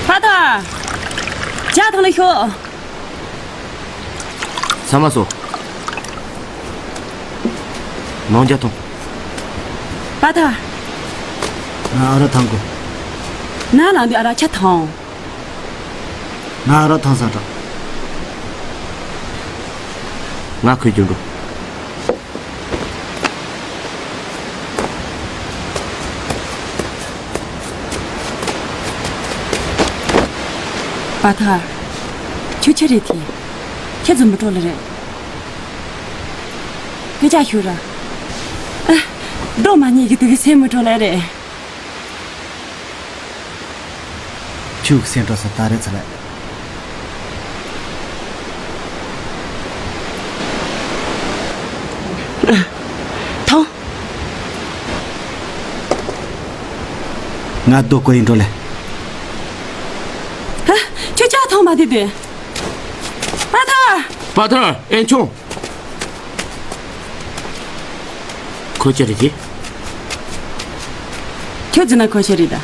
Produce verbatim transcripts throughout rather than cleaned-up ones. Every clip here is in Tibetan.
ཕ་ཐ། ཇ་ཐང་ལ་ཤོག་ཚ་མ་སོ། ནང་ཇ་ཐོང་། ཕ་ཐ། ང་ཨ་ར་ཐང་གོ། ན་ལང་དུ་ཨ་ར་ཆ་ཐང་། ང་ཨ་ར་ཐང་ས་དྲག་ང་ཁོས་རྒྱུ་འགྲོ། པ་ཐར། ཁྱོད་ཆི་རེད་དེ། ཁྱེད་ཚོ་མི་སྤྲོ་ལེ་རེད། སྐད་ཆ་ཤོད་ར། ཨ། སྒྲོ་མ་ཉེས་གི་དུ་གི་སེམས་མི་སྤྲོ་ལེ་རེད། ཁྱོད་ཀྱི་སེམས་སྤྲོ་ས་ད་རེད་ཚ་ལ། ཐང་། ང་རྡོ་བརྐོ་ཡིན་འགྲོ་ལེ། ཧ། ཁྱོད་ཅག་ཐང་མ་དེ་དེ། པ་ཐར། པ་ཐར་ཨེ་ཆུང་། ཁོ་ཅི་རེད་དེ། ཁྱོད་ཟིན་ན་ཁོ་ཤེས་རེད་ད།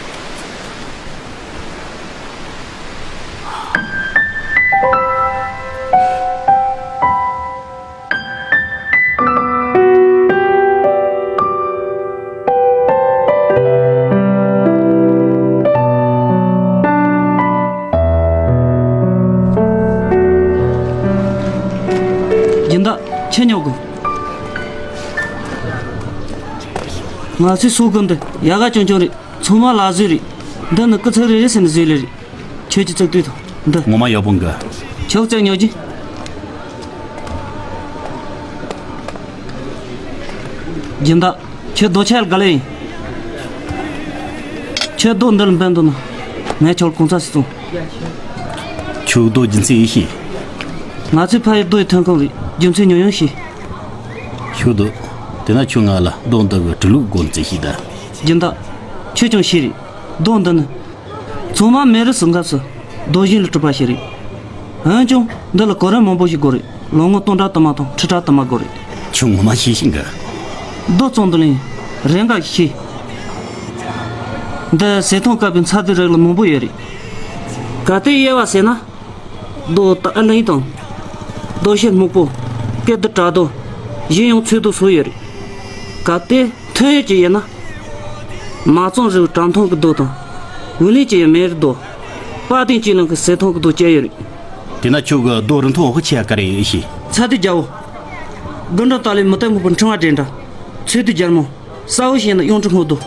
སྦྱིན་བདག་ཁྱེད་ཉོ་དགོས། ང་ཚོའི་སོ་གོན་འདི་ཡག་ག་ཅུང་ཅུང་རེད། ཚང་མ་ལག་བཟོས་རེད། འདི་ནི་སྐུ་ཚེགས་རེ་རེ་ཟིན་ནས་བཟོས་ལེ་རེད། ཁྱོད་ཀྱི་བཙུགས་དུས་དང་འདི། ངོ་མ་ཡག་པོ་འགའ། ཁྱོད་བཙུགས་ཉོ་རྒྱུ། སྦྱིན་བདག་ཁྱོད་རྡོ་ཆས་ལ་དགའ་ལེ་ཡིན། ཁྱོད་རྡོ་འདི་ལ་འབེན་འདུག་ན། ངས་ཁྱོད་ལ་གོང་ཚད་སུ་བཙོང་། ཁྱོད་རྡོ་རྒྱུ་མཚན་ཡིན་ཤེས། ང་ཚོའི་ཕ་ཡུལ་རྡོ་ཡི་ཐོན་ཁུངས་རེད། རྒྱུ་མཚན་ཉོ་ཡོང་ཤེས། ཁྱོད་རྡོ། དེ་ན་ཁྱོད་ང་ལ་རྡོ་འདི་གི་གྲུ་ལུགས་སྒོ་འཛིན་ཤེས་ད། སྦྱིན་བདག་ཁྱོད་ཀྱང་ཤེས་རེད། རྡོ་འདི་ནི། ཚང་མ་མེ་རི་སུ་འགབ་སུ་རྡོ་བཞིན་ལ་གྲུབ་པ་ཞིག་རེད། འོན་ཀྱང་འདི་ལ་གོ་རིམ་མང་པོ་ཞིག་དགོས་རེད། ལོ་ངོ་སྟོང་ཕྲག་དུ་མ་དང་ཁྲི་ཕྲག་དུ་མ་དགོས་རེད། ཁྱོད་ངོ་མ་ཤེས་ཤིང་གི། རྡོ་བཙོང་དུ་ལེན། རེ་འགའ་ཤེས། འདི་ཟས་ཐོང་བཀབ་པའི་ཚྭ་དེ་རིགས་ལ་མང་པོ་ཡོད་རེད། གལ་ཏེ་དབྱེ་བ་ཟེར་ན། རྡོ་ཏ་ཨ་ལིང་དང་། རྡོ་ཤེལ་སྨུག་པོ། སྐེ་རྡོ་བྲག་རྡོ། གཞན་ཡང་ཚོས་རྡོ་སོགས་ཡོད་རེད། གལ་ཏེ། ཐོན་ཡོད་ཀྱི་ཡིན་ན། མ་རྩོམ་རི་བོའི་བྲག་འཐོམ་གྱི་རྡོ་དང་། ཝུ་ལིན་གྱི་མེ་རི་རྡོ། དཔལ་ལྡན་སྤྱི་གླིང་གི་ཟས་ཐོང་གི་རྡོ་བཅས་ཡོད་རེད། དེ་ན་ཁྱོད་ཀྱི་རྡོ་རིན་ཐང་འོག་ཆེ་ག་རེ་ཡོད་ཤེས། ཚྭ་དུས་རྒྱལ་པོ། དགུན་གྲང་ཏཱ་ལའི་མུ་ཏིག་སྨུག་པོ་ཕྲེང་བ་འདྲེན་འདྲ། ཚོས་དུས་རྒྱལ་མོ། ས་འོག་ཞེས་ན་གཡུང་དྲུང་སྔོ་རྡོ།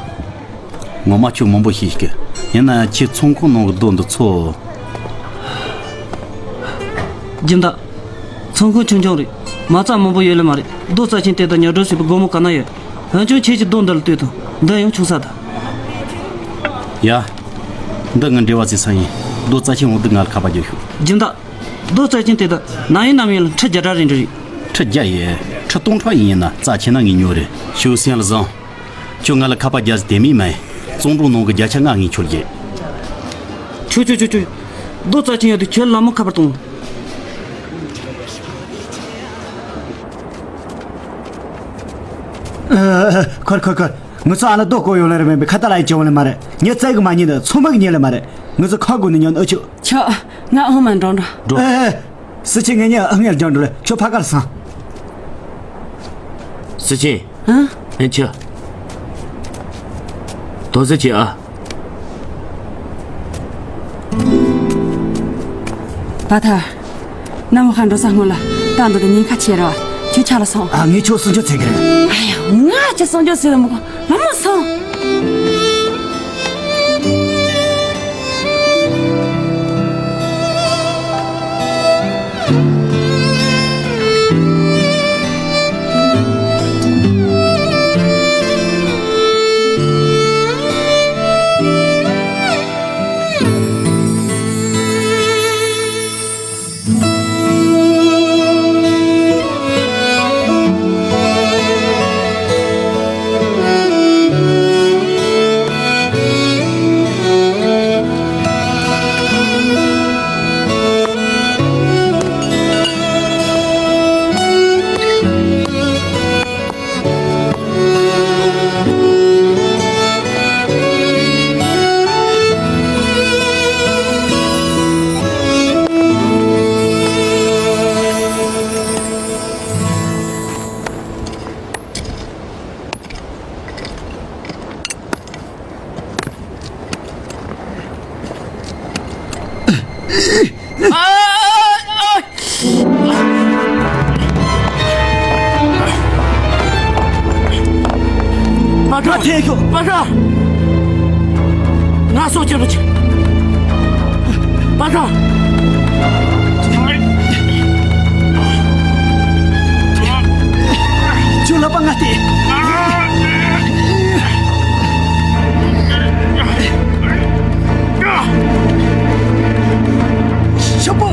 ངོ་མ་ཁྱོད་མང་པོ་ཤེས་ཀྱི། ཡིན་ན་ཁྱེད་ཚོང་ཁང་ནང་གི་རྡོ་འདི་ཚོ། སྦྱིན་བདག་ཚོང་ཁང་ཆུང་ཆུང་རེད། མ་རྩ་མང་པོ་ཡོད་ལེ་མ་རེད། རྡོ་རྩ་ཆེན་དེ་དག་ཉོ་སྒྲུབ་བྱེད་པའི་སྒོར་མོ་ག་ན་ཡོད། འོན་ཀྱང་ཁྱེད་ཀྱི་རྡོ་འདི་ལ་ལྟོས་དང་། འདི་ཡང་ཆུང་ས་དང་། ཡ། འདི་ངའི་འབྲེལ་བ་བྱེད་ས་ཡིན། རྡོ་རྩ་ཆེན་འོ་འདི་ང་ལ་ཁ་པར་རྒྱག་ཤོག་སྦྱིན་བདག་རྡོ་རྩ་ཆེན་དེ་དག་ན་ཡིན་ནམ་ཡིན་ལ་ཁྲི་བརྒྱ་འདྲ་རེ་འདྲ་རེད། ཁྲི་བརྒྱ་ཡེ། ཁྲི་སྟོང་ཕྲག་ཡིན་ན་རྩ་ཆེ་ན་ངས་ཉོ་རེད། ཤོད་སེམས་ལ་བཟང་། ཁྱོད་ང་ལ་ཁ་པར་རྒྱག་ཟེར་དེ་མིན་མ་ཡིན། བཙོང་གྲོང་ནང་གི་བརྒྱ་ཆ་ལྔ་ངས་ཁྱོད་རྒྱག་ཁྱོད་ཁྱོད་ཁྱོད་ཁྱོད། རྡོ་རྩ་ཆེན་ཡོད་དུས་ཁྱོད་ལ་མོ་ཁ་པར་གཏོང་། ཨ། ཁར་ཁར་ཁར། ངུ་ཚོ་ཨ་ན་རྡོ་བརྐོ་ཡོང་ལེ་རེ་མེད་པའི་ཁ་ཏ་ལ་ཡི་བྱུང་ལེ་མ་རེད། ངས་བཙལ་གི་མ་རྙེད་ནི་ཚོང་པ་གི་རྙེད་ལེ་མ་རེད། ངུ་ཚོ་ཁ་དགོས་ནི་ཉོ་ནི་ཨ་ཆུ། ཆོག་ང་ཨང་མ་འགྲོ་འགྲོ། འགྲོ། ཨེ། སི་ཆེན་ངེད་གཉིས་ཨ་ངེར་སྦྱང་འགྲོ་ལེ། ཁྱོད་ཕ་གར་སང་། སི་ཆེན། ཨ། ཨེ་ཆུ། དོ་སི་ཆེ་ཨ། པ་ཐ། ནམ་ཧ་འགྲོ་ས་སྔོན་ལ་ད་འདི་དུ་ཉེན་ཁ་ཆེ་ར། ཁྱོད་ཆ་ལ་སོང་། ཨ། ངས་ཁྱོད་སུན་ཆོད་ཚེ་གི་རེད། ཨ་ཡ། ང་ཅི་སུན་ཆོད་ཟེར་མོ་ལ་མ་སོང་། ང་ཐེ་ཤོག་པ་ཤ། ང་སོ་ཅེ་རུ་ཆེ། པ་ཤ། ཁྱོད་ལ་པ་ང་སྟེ། ཤོག་པོ།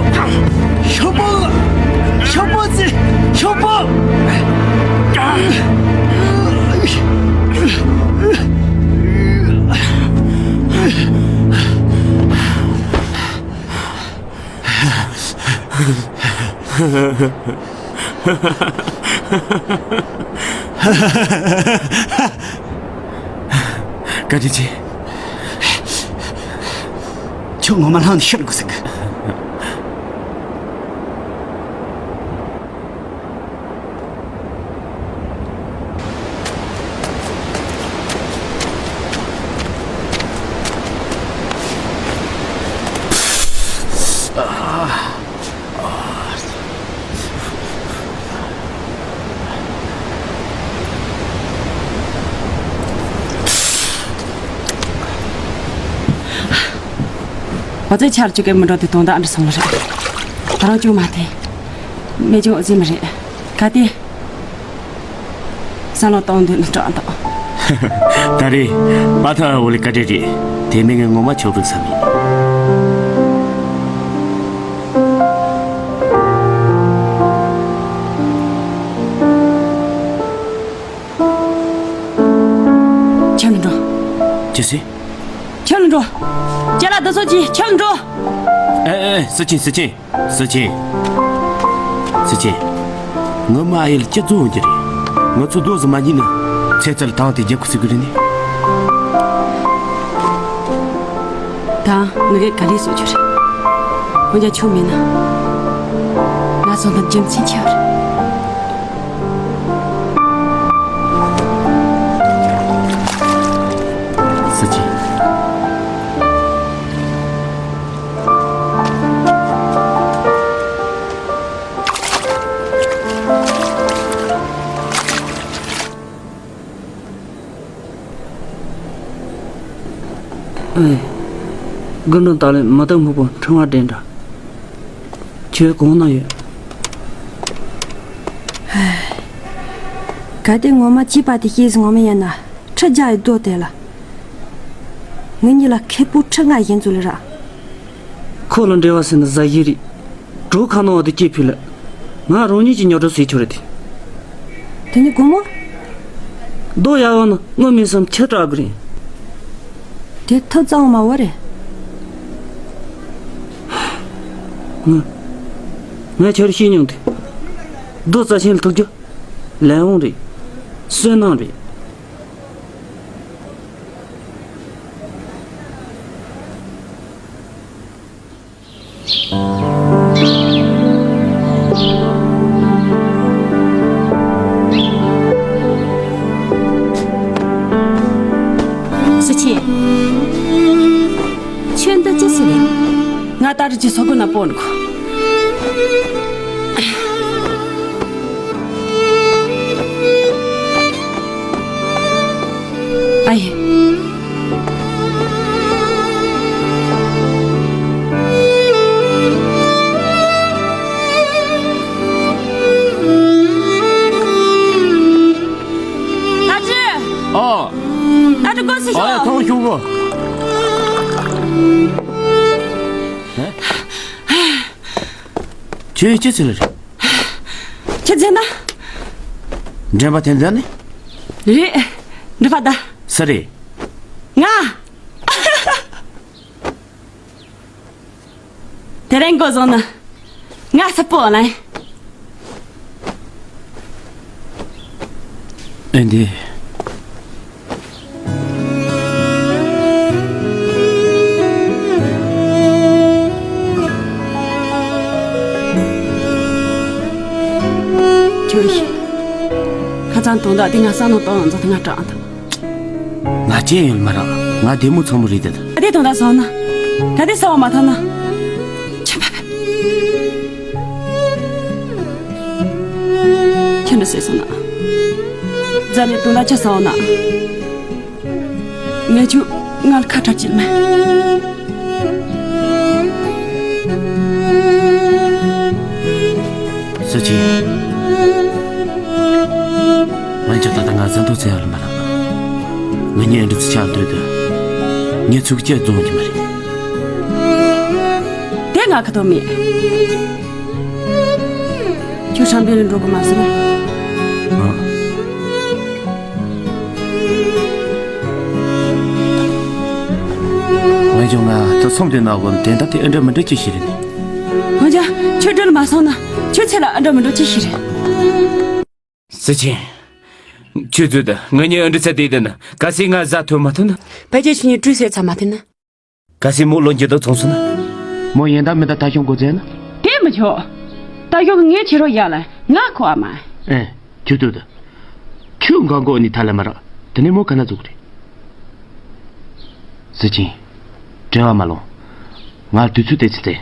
ཤོག་པོ། ཤོག་པོ་ཙི། ཤོག་པོ། བཀའ་དྲིན་ཆེ། ཁྱོད་ངོ་མ་ལྷང་ནས་ཤི་དགོས་ཟེར་གི། ཨོ་ཙེ་ཆར་ཅིག་གི་མི་འགྲོ་དེ་དོན་དག་འདྲ་སོང་བ་རེད། ད་རུང་ཅུང་མ་ཐེ། མེ་ཅུང་ཨོ་ཙེ་མི་རེད། ག་དེ། བསམ་བློ་གཏོང་འདོད་ནི་སྐྲག་འདུག་ད་རེས་པ་ཐ་འོ་ལི་བཀའ་དྲིན་རེད། དེ་མིན་ངས་ངོ་མ་ཆོག་འདུག་བསམ་ཡིན། ཁྱོད་མི་འགྲོ། ཅི་ཟེར། ཁྱོད་མི་འགྲོ། ཅ་ལག་འདི་ཚོ་གྱིས་ཁྱོད་མི་འགྲོ། ཨེ་ཨེ་སི་ཆིན་སི་ཆིན། སི་ཆིན། སི་ཆིན། ངའི་མ་ཨ་ཡེ་ལ་སྐྱིད་ཚོ་འོང་རྒྱུ་རེད། ང་ཚོ་རྡོ་ཟི་མ་ཉིད་ནི་ཚེ་ཚད་དང་དེ་རྒྱབ་ཁུ་ཚུགས་ཀྱི་རེད་ནི། ད་ངི་གེ་ག་ལས་སོ་རྒྱུ་རེད། འོན་ཀྱང་ཆུ་མེད་ན། ང་ཚོ་འདི་རྒྱུ་མཚན་ཆེ་བ་རེད། སི་ཆིན། ཨེ། དགུན་གྲང་ད་ལན་མ་བཏབ་སྨུག་པོ་ཕྲེང་བ་འདྲེན་འདྲ། ཁྱོད་གང་ན་ཡོད། གལ་ཏེ་ངོ་མ་བྱིས་པ་དེ་སྐྱེས་སུ་ངོ་མ་ཡིན་ན་ཁྲི་བརྒྱ་ཡི་རྡོ་དེ་ལ། ངེད་གཉིས་ལ་ཁེ་སྤོགས་ཁྲི་ལྔ་ཡིན་ཚུལ་ར། ཁོ་ལ་འབྲེལ་བ་ཟེར་ན་ཟ་ཡི་རེད། གྲོ་ཁ་ནང་བ་དེ་སྐྱེས་ཕུལ་ལ། ང་རང་ཉིད་ཀྱི་ཉོ་སྒྲུབ་བྱེད་ཆོག་རེད་དེ། དེ་ནི་སྒོར་མོ། རྡོ་ཡག་བ་ན་དངུལ་མིན་སམ་ཁྱི་སྐྲག་གི་རེད། དེ་ཐུབ་ཙང་མ་བ་རེད། ང་། ང་ཁྱོད་ཤེས་མྱོང་དེ། རྡོ་རྩ་ཆེན་ལ་ཐུག་རྒྱུ། ལས་དབང་རེད། བསོད་ནམས་རེད། སུ་ཆེ། ཁྱོད་འདི་ཅི་ཟེར་རེད། ང་ད་རེས་ཀྱི་སོ་གོ་ན་པོ་འགྲོ། ཨ་ཡེ། ཨ་ཅེ། ཨོ། ཨ་ཅེ་གོ་སི་ཨོ་ཡ་ཤོ། ཐོང་ཤོག་གོ། ཁྱོད་ཅི་ཟེར་རེད། ཁྱེད་ཟེར་ན། འདྲེན་པ་དེ་འདྲ་ནི། རེད། འདྲེན་པ་ད། སུ་རེད། ང་། དེ་རིང་གོ་བཟང་ན། ང་སུ་པོ་ལ། ཨེ་འདི། ཁྱོད་ཤི། ཁ་ཚང་དོན་དག་དེ་ང་བསམ་བློ་གཏོང་ཡང་མཛད་དེ་ང་སྐྲག་འདུག་ང་ཅི་ཡོད་མ་རག་ང་བདེ་མོ་ཚང་མོ་རེད་དེ། ད་དེ་དོན་དག་བསམ་ན། ད་དེ་བསམ་བློ་མ་ཐོན་ན། ཁྱོད་འདྲ་ཟེར་སོང་ན། རྫ་ནས་དོན་དག་ཆ་ཚང་ན། ངས་ཁྱོད་ང་ལ་ཁ་བྲལ་བྱེད་མེད། སྲིད་ཆེན། ང་ཅག་ད་ལྟ་ང་ཟན་ཐོ་ཚེ་ཡར་ལ་མ་ལགས། ང་གཉིས་ཨ་འདྲ་ཚེ་ཆགས་འདོད་དུ། ངས་ཚུགས་སྐྱེ་རྫོང་གི་མ་རེད། དེ་ང་ཁ་ཐོག་མེད། ཁྱོད་ཧྲང་པེ་ལ་འགྲོ་གི་མ་སོང་ན། ཨ། འོན་ཀྱང་ང་ད་སོམ་དེ་ན་གོ་དེ་འདྲ་དེ་ཨ་འདྲ་མི་འདྲ་ཅི་ཞིག་རེད། འོན་ཀྱང་ཁྱོད་འདྲ་ལ་མ་སོང་ན་ཁྱོད་ཚེ་ལ་ཨ་འདྲ་མི་འདྲ་ཅི་ཞིག་རེད། སྲིད་ཆེན། ཁྱོད་ཚོས་ད་ང་གཉིས་ཨ་འདྲ་ཚེ་དེ་ཡིན་ན་གལ་སྲིད་ང་བཟའ་ཐུབ་མ་ཐུབ་ན། ཕལ་ཆེར་ཁྱེད་གཉིས་བཀྲུས་སེ་ཚར་མ་ཐུབ་ན། གལ་སྲིད་མོ་ལོ་འགྱུར་ལྡོག་སོང་སོང་ན། མོ་ཡན་དག་མི་དང་ད་ཤོང་གོ་ཚད་ན། དེ་མི་ཆོག་ད་ཤོག་ངའི་ཁྱེད་རོགས་ཡག་ལ་ང་ཁོ་ཨ་མ། ཨེ། ཁྱོད་ལྟོས་དང་། ཁྱོད་འགན་གོ་ནི་ཐ་ལ་མ་རག་དེ་ནས་མོ་ག་ན་འཛུགས་རེད། སྲིད་ཆེན། བྲེལ་བ་མ་ལོངས། ང་དུས་ཚོད་དེ་ཚེ་ཚེ།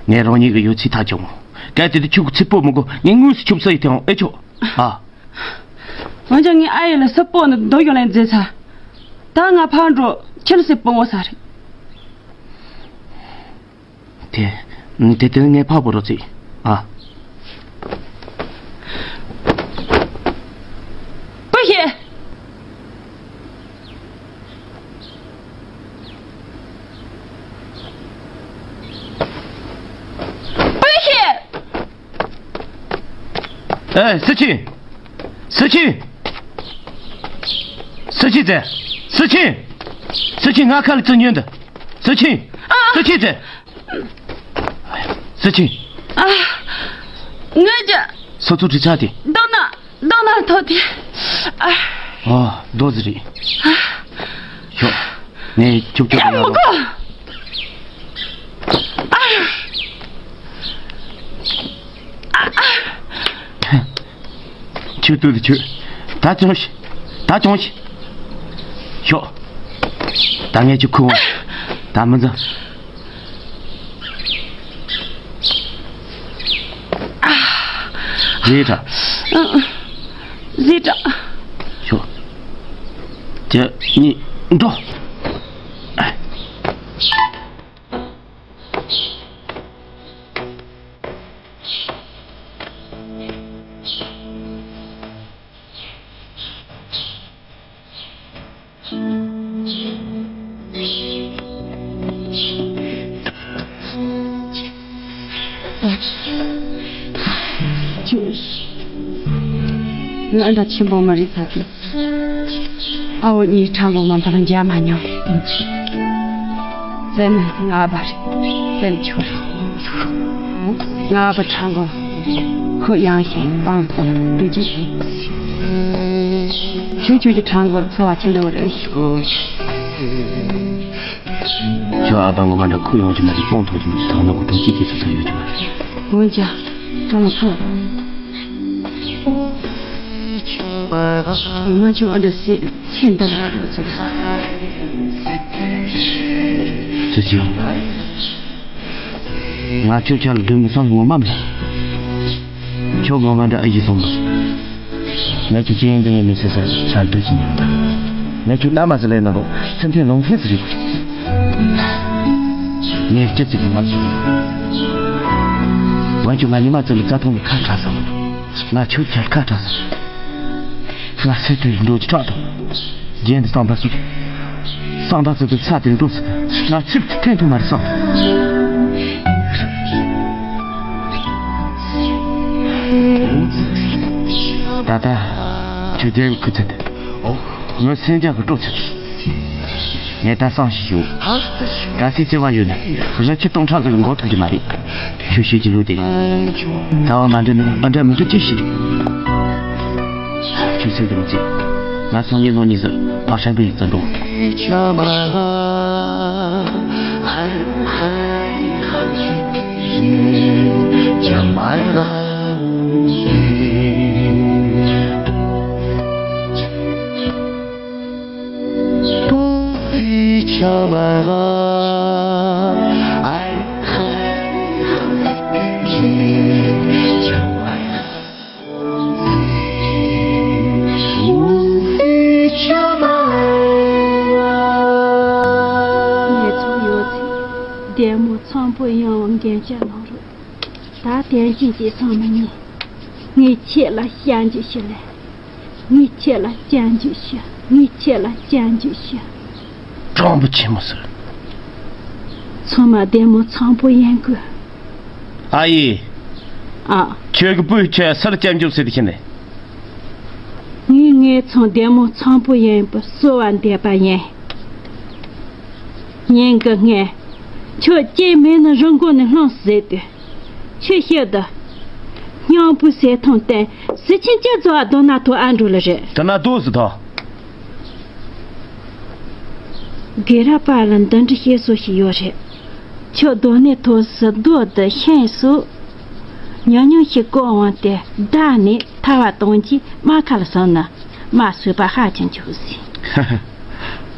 ངས་རང་ཉིད་ཀྱི་ཡོད་ཚད་ཐག་བཅད་འོང་། གལ་ཏེ་དེ་ཁྱོད་ཀྱི་ཚེ་སྤོ་མི་དགོས་ངས་དངོས་སུ་ཁྱོད་ས་ཡི་ཐེ་འོང་ཨེ་ཆོག་ཨ། འོན་ཀྱང་ངའི་ཨ་ཡེ་ལ་སུ་སྤོ་ནི་འདོད་ཡོད་ལན་མཛད་ཚར། ད་ང་ཕར་འགྲོ་ཁྱེད་ལ་སུ་སྤོ་ངོ་ས་རེད། དེ། དེ་དེ་ངས་ཕར་སྤོ་རོགས་བྱེད། ཨ། པུ་ཤེ། པུ་ཤེ། ཨེ། སྲིད་ཆེན། སྲིད་ཆེན། སྲིད་ཆེན་ཟེར། སྲིད་ཆེན། སྲིད་ཆེན་ང་ཁ་ལ་བཙུན་ཉོན་འདི། སྲིད་ཆེན། ཨ། སྲིད་ཆེན་ཟེར། སྲིད་ཆེན། ཨ། ངས་ཀྱང་། སོ་ཚོ་དྲི་ཆ་དེ། གདོང་ན། གདོང་ན་ཐོ་དེ། ཨ། ཨོ། རྡོ་ཟི་རེད། ཤོག་ངས་ཁྱུག་ཁྱུག་ཡང་མི་དགོས། ཨ། ཨ། ཨ། ཁྱོད་ལྟོས་དང་ཁྱོད། ད་ཅུང་ཞིག་ད་ཅུང་ཞིག་ཤོག་ད་ངས་ཁྱོད་ཁུར་འོང་། ད་མི་འཛིན། ཟས་དྲག་ཟས་དྲག་ཤོག་གཅིག་གཉིས་འགྲོ། ང་འདྲ་ཆེན་པོ་མ་རེད་ས་གི་ཨ་བོ་གཉིས་ཁྲ་མགོ་མ་ཕར་མཇལ་མ་མྱོང་། སེམས་ང་བ་རེད། སེམས་ཆུང་། ང་བ་ཁྲ་མགོ་ཁོ་ཡང་ཞིང་སྤང་སྤང་འདུག་ཅི། ཆུང་ཆུང་གི་ཁྲ་མགོ་འཚོ་བ་ཆེན་པོ་རེད། ཁྱོད་ཨ་ཕ་ངོ་མ་འདྲ་ཁུ་ཡོང་གི་མ་རེད། སྤོང་ཐུབ་ཀྱི་མ་རེད། ཐང་ན་གོ་ཐོག་ཅི་ཅི་སུ་ས་ཡོད་ཀྱི་མ་རེད། འོན་ཀྱང་ཀྲང་ཚོ། ང་ཆུང་ཨ་འདྲ་སེ་ཚེ་འདི་ལ་འགྲོ་ཚུལ། ཚུལ་ཅི། ང་ཁྱོད་ཆ་ལ་སྡོད་མི་སང་ངོ་མ་མེད། ཁྱོད་ངོ་མ་འདྲ་ཨ་ཡི་སོང་། ངས་ཁྱོད་ཅི་ཡིན་འདི་ཡིན་མི་ཟེར་ས་ཆ་ལ་སྡོད་ཀྱི་མེད། ངས་ཁྱོད་བླ་མ་ཟེར་ལས་ན་རོགས་སེམས་ཁྲལ་ལོང་ཁན་ཟེར་རེད། ངས་སྐྱིད་ཅིག་མ་བྱུང་། ང་ཁྱོད་ང་ཉི་མ་ཚོ་ལ་རྩ་ཐོང་གི་ཁ་ཁྲ་སོང་། ང་ཁྱོད་ཁྱར་ཁ་ཁྲ་སོང་། ང་སེ་དུས་འགྲོ་ཅི་དྲག་དང་། རྒྱན་དུ་བསམ་པ་སུ། བསམ་པ་སུ་དུ་ས་དེ་འགྲོ་སུ། ང་ཚིག་ཐེན་ཐུ་མར་བསམ། ད་ལྟ་ཁྱོད་རྒྱལ་བའི་ཁུ་ཚད་དུ། ངའི་སེམས་ཅན་གྱི་སྤྲོ་ཚད། ངས་ད་སང་ཞིག་ཞུ། གལ་སྲིད་བརྩེ་བ་ཡོད་ན་རི་ཁྱི་སྟོང་ཕྲག་ཟིག་གི་མགོ་ཐུག་རྒྱུ་མ་རེད། ཁྱོད་ཤེས་ཀྱི་ལུགས་དེ། ད་བ་མ་འདྲི་ནི་ཨ་འདྲ་མི་འདུག་ཅི་ཞིག་ཁྱོད་སེམས་དུ་མི་བརྩི། ང་སང་ཉིན་ལོ་གཉིས་ཟིག་ཕག་ཤམ་པའི་རྩ་འགྲོ། ལྡན་མོ་ཚངས་པོ་ཡང་བ་འགན་ཆ་གནང་རོགས། ད་དན་ཅིན་གྱིས་སང་མི་ཉན། ངས་ཁྱེད་ལ་སྐྱབས་འཇུག་ཞུ་ལེ། ངས་ཁྱེད་ལ་སྐྱབས་འཇུག་ཞུ། ངས་ཁྱེད་ལ་སྐྱབས་འཇུག་ཞུ། སྤྲང་པོ་ཆེན་མོ་ཟེར། ཚང་མ་ལྡན་མོ་ཚངས་པོ་ཡན་དགོས། ཨ་ཡེ། ཨ། ཁྱོད་ཀྱི་བུས་ཁྱོད་སུ་ལ་སྐྱབས་འཇུག་ཟེར་དུ་ཁྱེར་ནས། ངས་ངའི་ཚང་ལྡན་མོ་ཚངས་པོ་ཡན་པོ་གསོལ་བ་འདེབས་པ་ཡིན། ཉིན་གྱི་སྔན། ཁྱོད་སྐྱེས་མེད་ན་རི་མགོ་ནས་ལྷུང་ཟེར་དུས། ཁྱོད་ཤི་དུ། སྙིང་པོའི་ཟས་ཐུང་བསྟན་སྲིད་ཆེན་སྐྱབས་བཟོ་བ་རྡོ་ན་ཐོ་ཨ་འགྲོ་ལ་རེད། དེ་ན་ལྟོས་ཟེར་ཐོ། དགེ་ར་པ་ལ་འདི་འདྲ་བཤད་སྲོལ་ཞིག་ཡོད་རེད། ཁྱོད་རྡོ་ནས་ཐོ་སི་རྡོ་འདི་ཤེས་སུ། ཉུང་ཉུང་ཞིག་བཀོག་འོང་སྟེ་བདག་ནི་ཐར་བ་གཏོང་གྱིས་རྨ་ཁ་ལ་སོང་ན་རྨ་སོས་པ་ཧ་ཅང་ཆུག་ཟིན།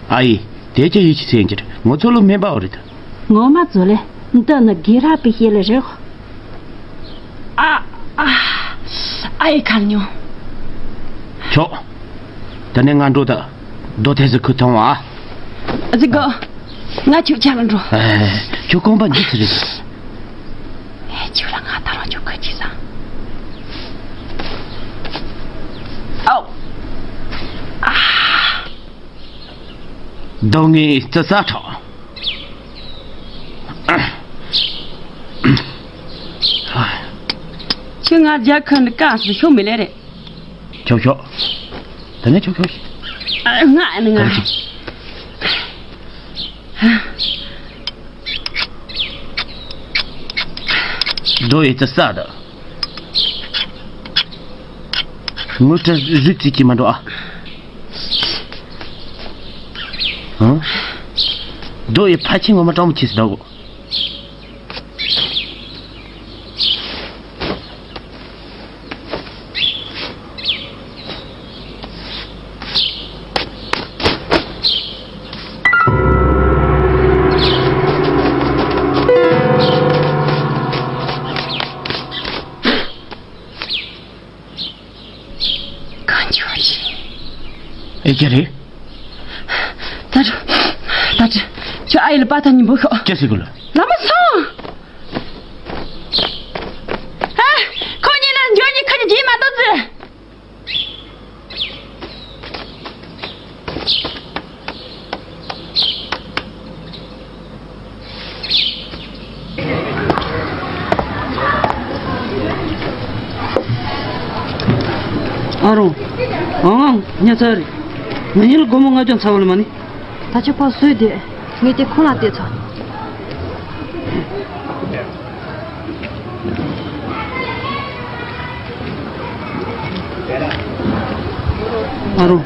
ཨ་ཡེ། དེ་ཅི་ཡིད་ཆེས་ཟེར་གྱི་རེད། ངོ་ཚོ་ལོ་སྨན་པ་འོ་རེད། ངོ་མ་ཚོ་ལེ། འདི་ནི་དགེ་ར་པའི་ཞེ་ལེ་རེད། ཨ། ཨ། ཨ་ཡེ་ཁ་ཉོ། ཆོག་ད་ནས་ང་འགྲོ་ད། རྡོ་ཐེ་ཟི་ཁུ་ཐོང་བ། ཨ་ཙི་གོ། ང་ཁྱོད་ཆ་ལ་འགྲོ། ཨེ། ཁྱོད་ཁོང་པ་འཇིགས་ཚུལ་རེད། ཨེ། ཁྱོད་ལ་ང་ད་རང་ཁྱོད་ཁ་ཅིག་ས། ཨའོ། ཨ། སྡུག་བསྔལ་རྩི་ས་ཁྲག་ཁྱོད་ང་རྒྱ་ཁ་ནི་ཀ་སི་ཤོ་མི་ལེ་རེད། ཁྱོག་ཁྱོག་ད་ནས་ཁྱོག་ཁྱོག་ཤིག་ང་ནི་ང་། རྡོ་ཡི་རྩི་ས་ད། ངུ་ཏྲ་རིག་རྩིས་ཀྱིས་མ་འགྲོ་ཨ། ཨང་། རྡོ་ཡི་ཕ་ཆེན་ངོ་མ་སྤྲང་མོ་ཁྱེར་སི་འདུག་གང་བྱུང་ཞིག་ཨེ་ཅི་རེད། ད་དྲི། ད་དྲི། ཁྱོད་ཨ་ཡེ་ལ་པ་ཐ་ཉིན་པོ་ཤོག་ཅི་ཟེར་གི་ལ། ལ་མ་སོང་། ཨ། ཁོ་གཉིས་ལ་འཇོན་གྱི་ཁ་ཅིག་བྱེད་མ་གཏོགས་ཟེར། ཨ་རོང་། ཨང་ཨང་། ཉལ་ཚར་རེད། ང་གཉིས་ལ་སྒོར་མོ་ལྔ་བཅུ་ཚ་བ་ལ་མ་ནི། ད་ཆ་ཕར་བཟོས་དེ། ངས་དེ་ཁོང་ལ་སྟེར་ཚར། ཨ་རོ།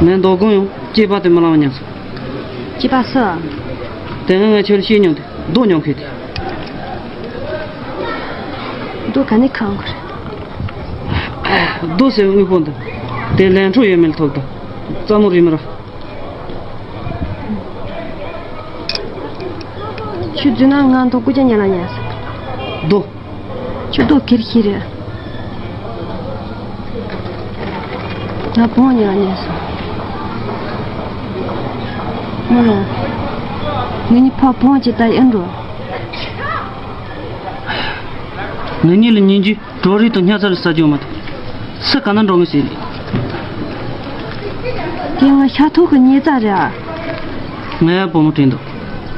ངས་མདོ་དགོང་ཡང་སྐྱེས་པ་དེ་མི་ལང་བ་ཉམས་སོང་། སྐྱེས་པ་སུ། དེ་སྔ་ང་ཁྱོད་ཤེས་མྱོང་དེ་རྡོ་ཉོ་མཁན་དེ། རྡོ་ག་ནས་ཁང་གི་རེད། རྡོ་ཟེར་བའི་དངོས་པོ་འདི། དེ་ལན་འཕྲོ་ཡོད་མེད་ལ་ཐུག་ད། རྩ་མོ་རིལ་མོ་ར། ཁྱོད་རྫུན་ན་ང་མདོ་སྐུ་ཅག་ཉལ་ལ་ཉལ་སོང་། རྡོ། ཁྱོད་རྡོ་ཁེར་ཤི་རེད། ང་བོང་ཉལ་ལ་ཉལ་སོང་། མོ་ལ། ངེད་གཉིས་ཕར་བོང་ཅིག་ལྟ་ཡིན་འགྲོ། ངེད་གཉིས་ལ་ཉིན་རྒྱུན་གྲོ་རིགས་དང་སྨྱུག་རྩ་རིགས་ཟ་རྒྱུ་མ་གཏོགས། སུ་ག་ན་འགྲོ་ངེས་ཟེར་རེད། དེ་ང་ཤ་ཐུག་གི་ཉེ་རྩ་རེད་ཨ། ང་ཡང་བུ་མོ་དྲན་འདུག་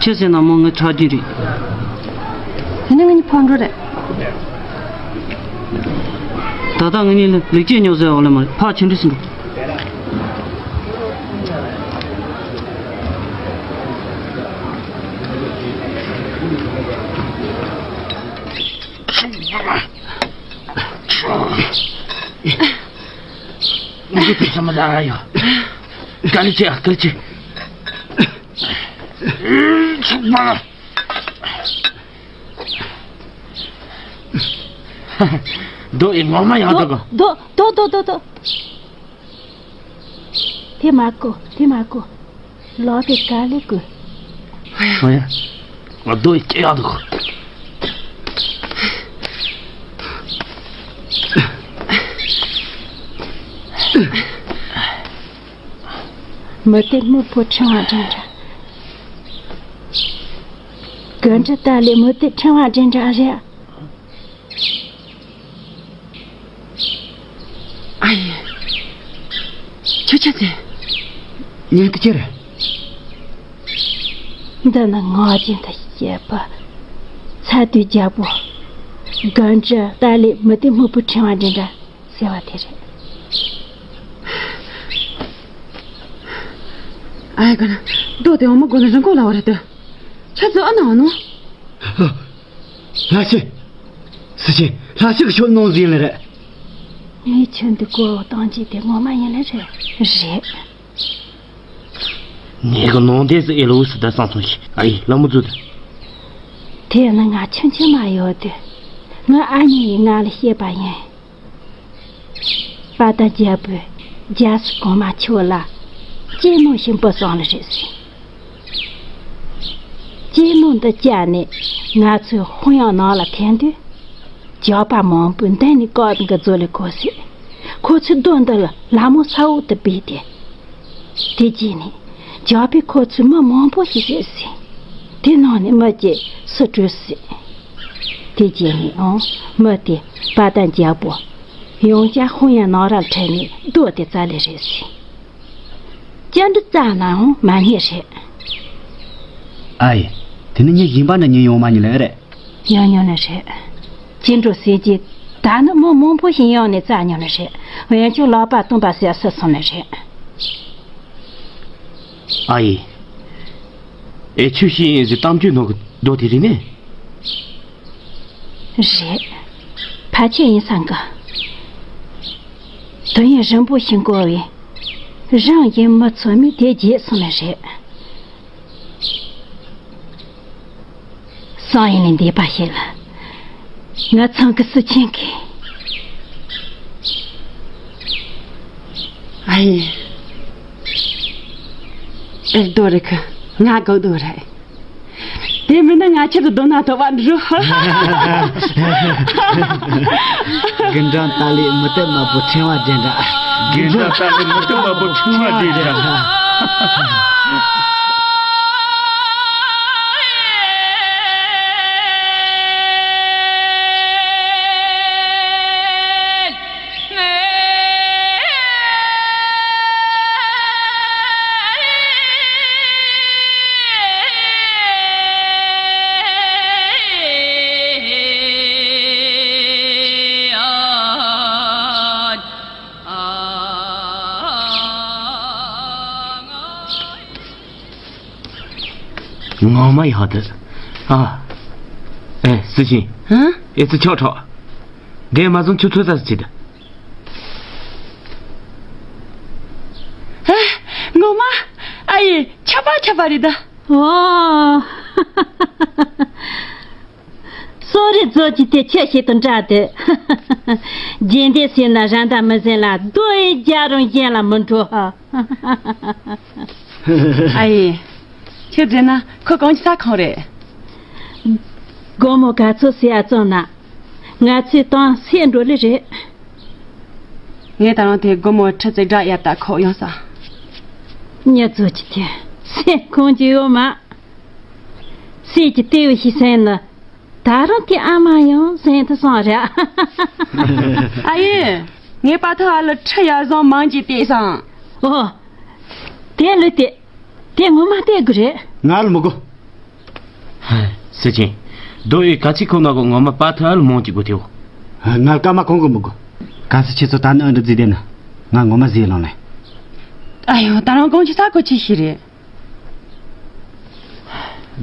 ཁྱེད་ཟེར་ན་མོ་ངའི་ཁྲག་རྒྱུན་རེད། དེ་ནས་ང་གཉིས་ཕར་འགྲོ་རེད། ད་ལྟ་ང་གཉིས་ལ་ལེགས་སྐྱེས་ཉོ་ཟེར་བ་ལས་མ་རེད། ཕར་ཆུང་འདྲིས་སུ་འགྲོ། ང་ཚོ་དེ་ཚང་མ་ལ་ཡོད། ག་ལེ་ཆེ་ཨ་ག་ལེ་ཆེ། ཚུགས་པ། རྡོ་ཡི་ངོ་མ་ཡག་འདུག་གོ། རྡོ་རྡོ་རྡོ་རྡོ་རྡོ། དེ་མ་གོ། དེ་མ་གོ། ལོག་དེ་ག་ལེ་གོ། ཨོ་ཡ། ང་རྡོ་ཡི་སྐྱེ་ཡག་འདུག་གོ། མི་དེ་སྨུག་པོ་ཕྲེང་བ་འདྲ་འདྲ། དགུན་ཁྲི་ཏཱ་ལའི་མུ་ཏིག་ཕྲེང་བ་འདྲ་འདྲ་རེད། ཨ་ཡེ། ཁྱོད་ཆ་ཚེ། ཉན་དུ་ཁྱེར། འདི་ནི་ངག་རྒྱུན་དུ་བཤད་པ། ཚ་དུས་རྒྱལ་པོ། དགུན་ཁྲི་ཏཱ་ལའི་མུ་ཏིག་སྨུག་པོའི་ཕྲེང་བ་འདྲ་འདྲ་ཟེར་བ་དེ་རེད། ཨ་ཡེ་ག་ན། རྡོ་དེ་འོ་མ་དགོ་ན་རིན་གོང་ལ་བ་རེད་དོ། ཆ་ཚོད་ཨ་ན་འོ་ནོ། ལྷ་ཆེ། སི་ཆེ། ལྷ་ཆེ་གི་ཆོད་ནོ་ཟིན་ལེ་རེད། ངའི་ཆོད་འདི་གོ་བ་བཏང་ཅི་དེ་ངོ་མ་ཡིན་ལེ་རེད། རེད། ངས་གི་ནང་དེ་སི་ཨེ་ལོ་སི་ད་སང་སོང་ཞིག་ཨ་ཡེ་ལ་མོ་ཛུ་ད། དེ་ནི་ང་ཆུང་ཆུང་མ་ཡོད་དུས། ང་ཨ་མྱེས་ཡིས་ང་ལ་བཤད་པ་ཡིན། པ་ད་རྒྱལ་པོས་རྒྱལ་སྲིད་གོང་མ་ཁྱོད་ལ་གཅེས་ནོར་ཞིག་འབུལ་སོང་ལ་རེད་ཟེར། གཅེས་ནོར་འདི་བཅག་ནས་ང་ཚོའི་ཧོང་ཡང་ནང་ལ་འཐེན་དུས། ཇག་པ་མང་པོས་མདུན་ནས་བཀག་འགི་རྫོ་ལས་གོ་སྲིད། ཁོ་ཚོས་རྡོ་འདི་ལ་ལ་མོ་ས་འོག་ཏུ་སྦས་ཏེ། དེ་རྗེས་ནས་ཇག་པས་ཁོ་ཚོའི་མི་མང་པོ་ཞིག་བསད་ཟིན། དེ་ནང་ནས་མི་གཅིག་སུ་བྲོས་སྲིད། དེ་རྗེས་ནས་ཨང་མི་དེ་པ་ཏན་རྒྱལ་པོ་ཡང་བསྐྱར་ཧོང་ཡང་ནང་ར་ཁྲིད་ནས་རྡོ་དེ་བཙལ་ལེ་རེད་ཟིན། ཅི་འདྲ་བཙལ་ནའང་མ་རྙེད་རེད། ཨ་ཡེ། དེ་ནི་ངས་ཡིན་པ་འདྲ་ཉན་ཡོང་མ་ཉན་ལེ་རེད། ཡང་ཉོ་ནི་རེད། ཅི་འགྲོ་ཟེར་གྱི། ད་ནི་མི་མང་པོ་ཞིག་ཡོང་ནས་རྩ་ཉོ་ནི་རེད། འོན་ཀྱང་ལག་པ་སྟོང་པ་ཟེར་སུ་སོང་ནི་རེད། ཨ་ཡེ། ཨེ་ཆུ་ཤི་ཡིན་ཟེར་གཏམ་རྒྱུད་ནང་གི་རྡོ་དེ་རེད་ནི། རེད། ཕལ་ཆེར་ཡིན་བསམ་གི། དུས་ཡུན་རིང་པོ་ཞིག་འགོར་བས། རང་གི་མི་ཚོ་མི་དེ་བརྗེད་སོང་ནི་རེད། སང་ཡིན་ནས་འདས་པ་ཞིག་ལ། ང་ཚང་གི་སུ་ཆེན་གི། ཨ་ཡེ། ཨེ་རྡོ་རེད་གི། ང་གོ་རྡོ་རེད། དེ་མིན་ན་ང་ཁྱེད་དུ་རྡོ་ན་ཐོབ་པ་འགྲོ། དགུན་གྲང་ཏཱ་ལའི་མུ་ཏིག་དམར་པོ་ཕྲེང་བ་འདྲ་འདྲ། དགུན་གྲང་ཏཱ་ལའི་མུ་ཏིག་དམར་པོ་ཕྲེང་བ་འདྲ་འདྲ། ངོ་མ་ཡག་འདུག་ཨ། ཨེ་སི་ཆིན། ཧ། ཨེ་ཙི་ཆོག་ཆོག་འདས་མ་བཟུང་ཆུ་ཚོད་ཙམ་ཅིག་འདུག་ཨ། ངོ་མ། ཨ་ཡེ། ཁྱབ་པ་ཁྱབ་པ་རེད་ད། ཨོ། སོ་རི་རྫོགས་ཀྱི་དེ་ཆེ་ཞིག་ཏུ་འདྲ་དེ། རྗེས་འདེད་ཟེར་ན་ར་མདའ་མི་ཟིན་ལ་རྡོ་ཡི་རྒྱ་རུང་གཞན་ལ་མི་འགྲོ། ཨ་ཡེ། ཁྱོད་བཟླས་ན་ཁོ་གང་ཅི་ས་ཁོང་རེད། སྒོ་མོ་ག་ཚོད་ཟེར་ཡ་ཙམ་ན། ང་ཚོའི་ཏང་སེ་འགྲོ་ལེ་རེད། ངས་ད་རང་དེ་སྒོ་མོ་ཁྲི་བརྩེགས་འདྲ་ཡར་ལྟ་ཁོག་ཡོང་ས། ཉི་ཚོ་གཅིག་དེ་སེམས་ཁོང་གི་ཡོད་མ། སྲས་ཀྱི་ལྟེ་བའི་ཤི་སེམས་ནི། ད་རུང་དེ་ཨ་མ་ཡང་སེམས་དུ་སོང་རེད། ཨ་ཡེ། ངས་པ་ཐུ་ཨ་ལ་ཁྲི་ཡར་བཟུང་མང་གཅིག་བལྟས་སང་། ཨོ། དེ་ལུས་དེ། དེ་ངོ་མ་བལྟས་དགོས་རེད། ང་ལ་མི་དགོས། ཧ། སེ་ཆེན། རྡོ་ཨེ་ག་ཚིག་ཁོ་ན་གོ་ངོ་མ་པ་ཐུ་ཨ་ལ་མང་གཅིག་དགོས་ཐེའོ། ང་སྐར་མ་གང་གི་མི་དགོས། གལ་སྲིད་ཁྱེད་ཚོ་ད་ནི་ཨ་འདྲ་བརྫིས་བསྡད་ན། ང་ངོ་མ་བཟས་ལོང་ལེ། ཨ་ཡོ། ད་རང་གང་ཅི་ས་གོ་ཅི་ཞིག་རེད།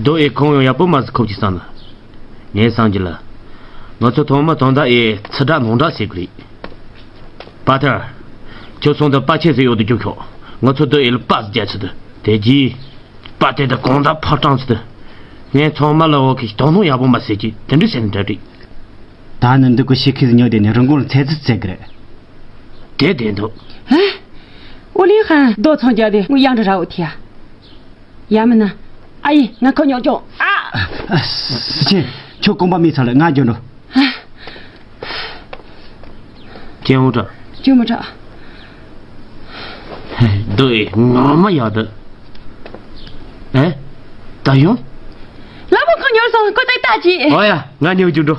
རྡོ་ཨེ་གང་ཡང་ཡག་པོ་མ་ཟིག་ཁོབ་ཅི་བསམ་ལ། ངས་བསམ་གྱི་ལ། ང་ཚོ་ཐོག་མ་དོན་དག་ཨེ་ཚི་དྲག་ནང་དྲག་བྱེད་དགོས་རེད། པ་ཐུ་ཨ། ཁྱོད་སོང་དུ་པ་ཆེ་ཟིག་ཡོད་དུ་རྒྱུག་ཤོག་ང་ཚོ་རྡོ་ཨེ་ལ་པ་ཟིག་རྒྱག་ཚུལ་དུ་དེ་རྗེས། པ་དེ་དང་གང་ལྟར་ཕར་དྲངས་ཚུལ་དུ། ངས་ཚང་མ་ལ་འོ་ཁི་དོ་སྣང་ཡག་པོ་མ་བྱེད་ཀྱི་དེ་འདྲ་བྱས་ནས་འདྲ་འགྲིག་ད་ནི་འདི་གི་ཤི་ཁི་ཉོ་དེ་ནས་རིན་གོང་ལ་ཚད་ཚུལ་ཚད་གི་རེད། དེ་བདེན་འདུག་ཨ། ཨོ་ལི་ཧན་རྡོ་ཚང་རྒྱག་དེ་དངུལ་ཡང་འདྲ་ར་འོ་ཐི་ཡ། ཡ་མིན་ན། ཨ་ཡེ་ང་ཁོ་ཉོག་ཅོང་ཨ། ཨ། སི་ཆེན། ཁྱོད་ཀོང་པ་མི་ཚ་ལ་ང་འགྱོ་འགྲོ། ཨ། ཅན་ཧུ་ཀྲང་། ཅུ་མི་ཀྲང་། རྡོ་ཨེ་ངོ་མ་ཡག་འདུག་ཨེ། ད་ཡོང་། ལ་མོ་ཁོ་ཉོ་ ཏང་ཀོ་ཏག་ཏག་ཅིག་ཨོ་ཡ། ང་ཉེ་བར་འགྲོ།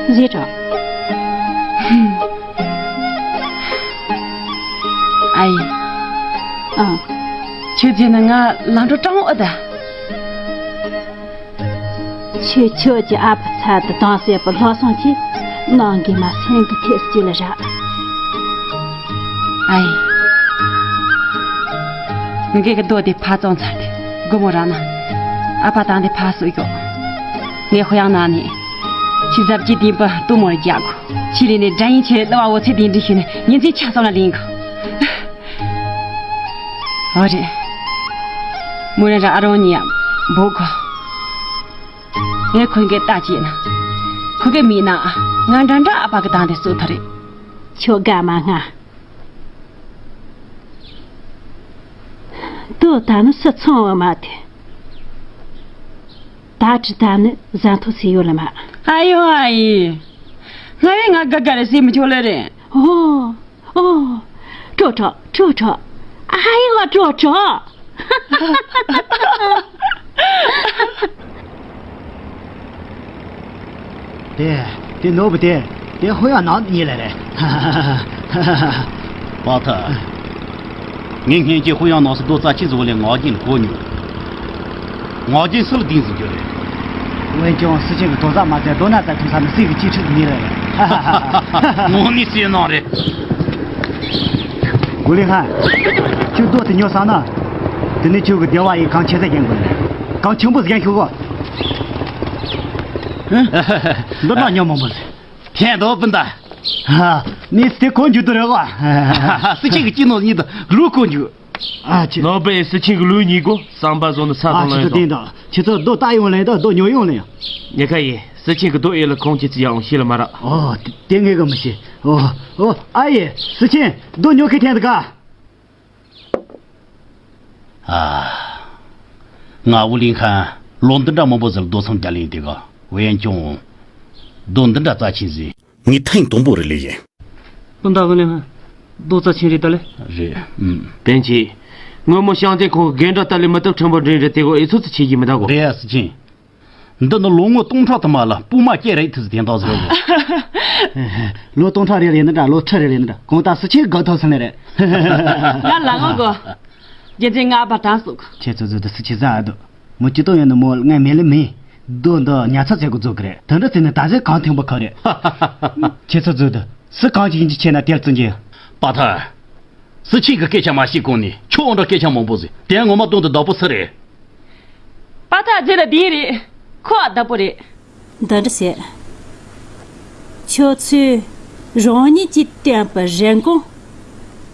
བཟས་དྲ། ཨ་ཡེ། ཨང་། ཁྱོད་ཀྱིས་ནི་ང་ལམ་འགྲོ་སྤྲང་འོ་ད། ཁྱོད་ཁྱོད་ཀྱི་ཨ་ཕ་ཚ་དུ་དང་སེ་པུ་ལྷོ་སོང་ཆེ། ནང་གི་མ་སེང་གི་ཐེ་སི་ལ་ར། ཨ་ཡེ། ངེད་ཀྱི་རྡོ་དེ་ཕ་བཙོང་ཚར་ཏེ་སྒོ་མོ་རང་ན། ཨ་ཕ་དང་དེ་ཕ་སུ་ཡོད། ངས་ཧོ་ཡང་ན་ནི། ཁྱི་ཟབ་ཀྱི་དེ་པ་ཏུ་མོ་རྒྱག་གོ། ཁྱི་རེ་ནས་དགྲ་ཡིན་ཆེ་ལ་བ་འོ་ཚེ་དེ་འདྲི་ཤི་ནས་ཉིན་མཚན་ཆ་སོང་ལ་ལིང་གོ། ཨོ་རེད། མོ་རང་ར་ཨ་རོ་ཉི་ཡ་བོ་གོ། ངས་ཁོ་གི་ལྟ་ཅེས་ན། ཁོ་གི་མིག་ན་ང་འདྲ་འདྲ་ཨ་ཕ་གི་དང་དེ་སུ་ཐ་རེད། ཁྱོད་དགའ་མ་ང་། ཏོ་ད་ནི་སུ་ཚང་བ་མ་དེ། ད་ཅི་ད་ནི་ཟན་ཐོ་སི་ཡོད་ལ་མ། ཨ་ཡོ་ཨ་ཡི། ང་རེ་ང་དགའ་དགའ་རེ་སེ་མི་ཆོག་ལེ་རེད། ཨོ། ཨོ། ཀྲོ་ཀྲོ་ཀྲོ་ཀྲོ། ཨ་ཡོ་ཀྲོ་ཀྲོ། དེ། དེ་ནོར་བུ་དེ། དེ་ཧོ་ཡང་ནང་དུ་ཉེ་ལ་རེད། པ་ཐ། ངས་སྔོན་གྱི་ཧོ་ཡང་ནང་སུ་རྡོ་རྩ་ཆེ་བཟོ་ལས་ངག་རྒྱུན་གོ་མྱོང་། ངག་རྒྱུན་སུ་ལ་ལྡིང་ཟིན་རྒྱུ་རེད། འོན་ཀྱང་སུ་ཆེན་གྱི་རྡོ་རྩ་མ་བཙལ་རྡོ་ན་བཙལ་ཐུབ་ས་ནི་སྲིད་ཀྱི་གཅིག་ཁྲིད་ཉེ་ལ་རེད། དངོས་གནས་སུའི་ནང་རེད། གུ་ལི་ཧན། ཁྱོད་རྡོ་དེ་ཉོ་སོང་ན། དེ་ནས་ཁྱོད་ཀྱི་བདེ་བ་ཡི་གང་ཆེ་ས་རྒྱན་དགོས་རེད། གང་ཆེན་པོ་རྒྱན་ཤོག་གོ། འདི་ན་ཉོ་མང་པོ་རེད། ཐེན་རྡོ་སྤུན་ཟླ། ཧ། ནི་སི་ཁོ་འཇུ་དུ་རེ་བ། སི་ཁྱི་གི་ཅི་ནོ་ཉིད་དུ་ལུ་ཁོ་འཇུ། ཨ་ཅི། ནོ་བེ་སི་ཁྱི་གི་ལུ་ཉིད་གོ་བསམ་པ་བཟོ་ནི་ས་ཨ་དང་ཅི་ལ་དུ་ཡོད་དང་། ཁྱི་ཚོ་རྡོ་ལྟ་ཡོང་ལེ་དང་རྡོ་ཉོ་ཡོང་ལེ་ཡང་། ཉེ་ཁ་ཡེ་སི་ཁྱི་གི་རྡོ་ཨེ་ལ་ཁོང་ཁྱི་ཚི་ཡང་ཤི་ལ་མ་ར། ཨོ། དེ་ངེས་གི་མི་ཤི། ཨོ། ཨོ། ཨ་ཡེ་སི་ཁྱི་རྡོ་ཉོ་ཁི་ཐེན་དུ་ག། ཨ། ང་ཝུ་ལིང་ཁན་ལོ་འདི་འདྲ་མང་པོ་ཟིག་རྡོ་སོང་རྒྱ་ལིང་དེ་ག་ཝེན་ཅུང་། རྡོ་འདི་འདྲ་རྩ་ཆེན་ཟིག་ངས་ཐེངས་དང་པོ་རེ་ལས་ཡིན། སྤུན་ཟླ་ཝུ་ལིང་ཁན་རྡོ་རྩ་ཆེན་རེད་ད་ལེ། རེད། ཨུམ། བསྟན་ཆེ། སྔོན་མོ་ཤང་ཏེ་ཁོང་གི་རྒན་འདྲ་ལྟ་ལས་མི་ཐུབ་ཕྲན་བུ་འདྲེན་རེད་དེ་གོ་ཨེ་ཚོ་ཚོ་ཆེ་གི་མི་ད་གོ། རེད་ཡ་སི་ཆེན། འདི་ནི་ལོ་ངོ་སྟོང་ཕྲག་དུ་མ་ལ་སྤུ་མ་སྐྱེ་རེད་ཐུ་དེ་འདྲ་ཟེར་གོ། ལོ་སྟོང་ཕྲག་རེ་རེ་ནི་འདྲ་ལོ་ཁྲི་རེ་རེ་ནི་འདྲ་གང་ལྟར་སི་ཆེན་དགའ་ཐོབ་སོང་ནི་རེད། ང་ལ་ངོ་གོ། རྒྱལ་མཚན་ང་ཨ་ཕ་དྲང་སོག་ཁྱེད་ཚོ་ཚོ་འདི་སི་ཆེན་ཟ་ཨ་དུ། མོ་ཅི་ཏོ་ཡོད་ནི་མོ་ངས་མེད་ལེ་མེད། རྡོ་འདི་ཉར་ཚགས་བྱེད་དགོས་བཟོ་གི་རེད། དེ་འདྲ་བྱས་ནས་ད་གཟོད་གང་ཐེངས་པ་ཁ་རེད། ཁྱེད་ཚོ་ཚོ་འདི་སུ་གང་ཅིག་ཡིན་གྱི་ཆེ་ན་དེར་བརྩི་འགྱེད། པ་ཐར། སི་ཆེན་གི་སྐད་ཆ་མ་བཤད་གོང་ནས་ཁྱོད་འདྲ་སྐད་ཆ་མང་པོ་ཟིག་དེ་ངོ་མ་དོན་དུ་བདག་པོ་སུ་རེད། པ་ཐག་རྗེས་ལ་བསྡད་རེད། ཁོ་ཨ་བདག་པོ་རེད། འདི་འདྲ་ཟེར། ཁྱོད་ཚོས་རང་ཉིད་ཀྱིས་བསྟན་པའི་རིན་གོང་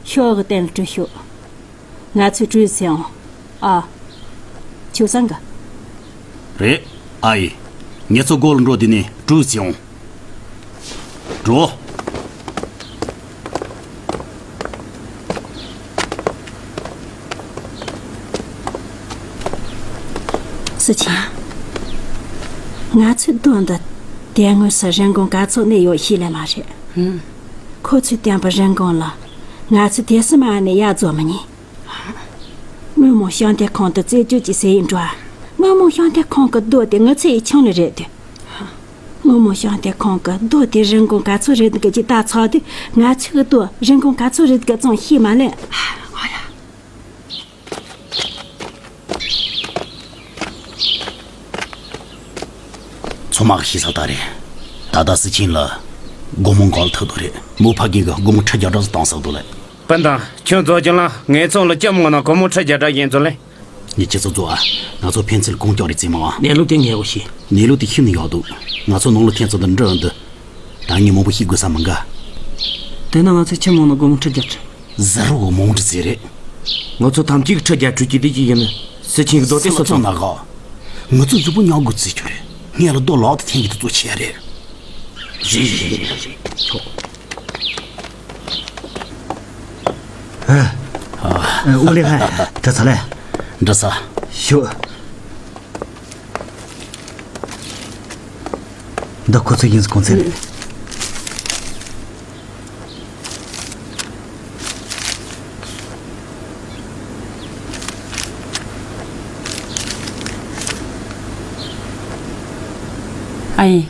ཤོག་གི་སྟེང་ལ་སྤྲོད་ཤོག་ང་ཚོས་སྤྲོད་ཟེར་འོང་། ཨ། ཁྱོད་བསམ་གི། རེད། ཨ་ཡེ། ངེད་ཚོ་སྒོ་ལ་འགྲོ་དེ་ནས་སྤྲོད་ཟེར་འོང་། འགྲོ། སི་ཆེན། ང་ཚོའི་རྡོ་འདི་དེ་དངོས་སུ་རིན་གོང་ག་ཚོད་གནས་ཡོད་ཤེས་ལེ་མ་རེད། ཧུམ། ཁོ་ཚོས་བསྟན་པའི་རིན་གོང་ལ་ང་ཚོས་དེ་སྲིད་མ་ནས་ཡར་རྫོགས་མི་ཉན། སྔོན་མོ་ཤང་ཏེ་ཁོང་དུ་རྩད་གཅོད་ཀྱི་ཟེར་ཡིན་འགྲོ། སྔོན་མོ་ཤང་ཏེ་ཁོང་གི་རྡོ་དེ་ངི་ཚེ་ཡི་ཆང་ལ་རེད་དེ། སྔོན་མོ་ཤང་ཏེ་ཁོང་གི་རྡོ་དེ་རིན་གོང་ག་ཚོད་རེད་འདུག་གི་ད་ཚོད་དུས་ང་ཚོའི་རྡོ་རིན་གོང་ག་ཚོད་རེད་འདུག་གི་ཙང་ཤེས་མ་ལེ། ཨ་ཡ། ཚང་མ་གི་ཤེས་ས་ད་རེད། ད་ལྟ་སི་ཆིན་ལ་སྒོར་མོ་འགའ་ལ་ཐུག་འདུག་རེད། མོ་ཕ་གི་གི་སྒོར་མོ་ཁྲི་བརྒྱ་འདྲ་ཟིག་བཏང་ས་འདུག་ལེ། སྤུན་ཟླ། ཁྱོད་རྫོགས་ཀྱང་ལ་ངའི་ཚོང་ལ་ལྕམ་ངོ་ན་སྒོར་མོ་ཁྲི་བརྒྱ་འདྲ་ཡིན་ཚོ་ལེ། ངས་ཁྱེད་ཚོ་ཚོ་ཨ། ང་ཚོ་ཕན་ཚུན་གང་སྐྱོག་རེ་བརྩིས་མ་བ། གནས་ལུགས་དེ་ངས་གོ་ཤེས། གནས་ལུགས་དེ་ཤིན་ནས་ཡག་འདུག་ང་ཚོ་ནང་ལ་ཁྱེད་ཚོ་དང་འདྲི་འདི། ད་ངས་མང་པོ་ཤེས་དགོས་ས་མི་འགའ། དེ་ན་ང་ཚོས་ཁྱི་མང་ན་སྒོར་མོ་ཁྲི་བརྒྱད་ཁྲི། ཟེར་རོ་མང་དྲི་ཟེར་རེད། ང་ཚོ་ཐམས་ཅད་ཀྱི་ཁྲི་བརྒྱད་ཁྲི་གཅིག་དེ་གཅིག་ཡིན་ན་སི་ཆིན་གྱི་རྡོ་དེ་སོ་ཚོང་ན་ག་ང་ཚོ་མཛུབ་པོ་ཉག་དགོས་རྩིས་ཆོག་རེད། ངས་ལ་རྡོ་ལག་ཏུ་འཐེན་གྱི་དུ་གཙོ་ཆེ་རེད། རེད་རེད་རེད་རེད་ཆོག་ཨ། ཨོ་ལི་ཧན། འགྲོ་ཚར་ལེ། འགྲོ་ས། ཤོག་འདི་ཁོ་ཚོ་ཡིན་གོང་ཚད་རེད། ཨའི།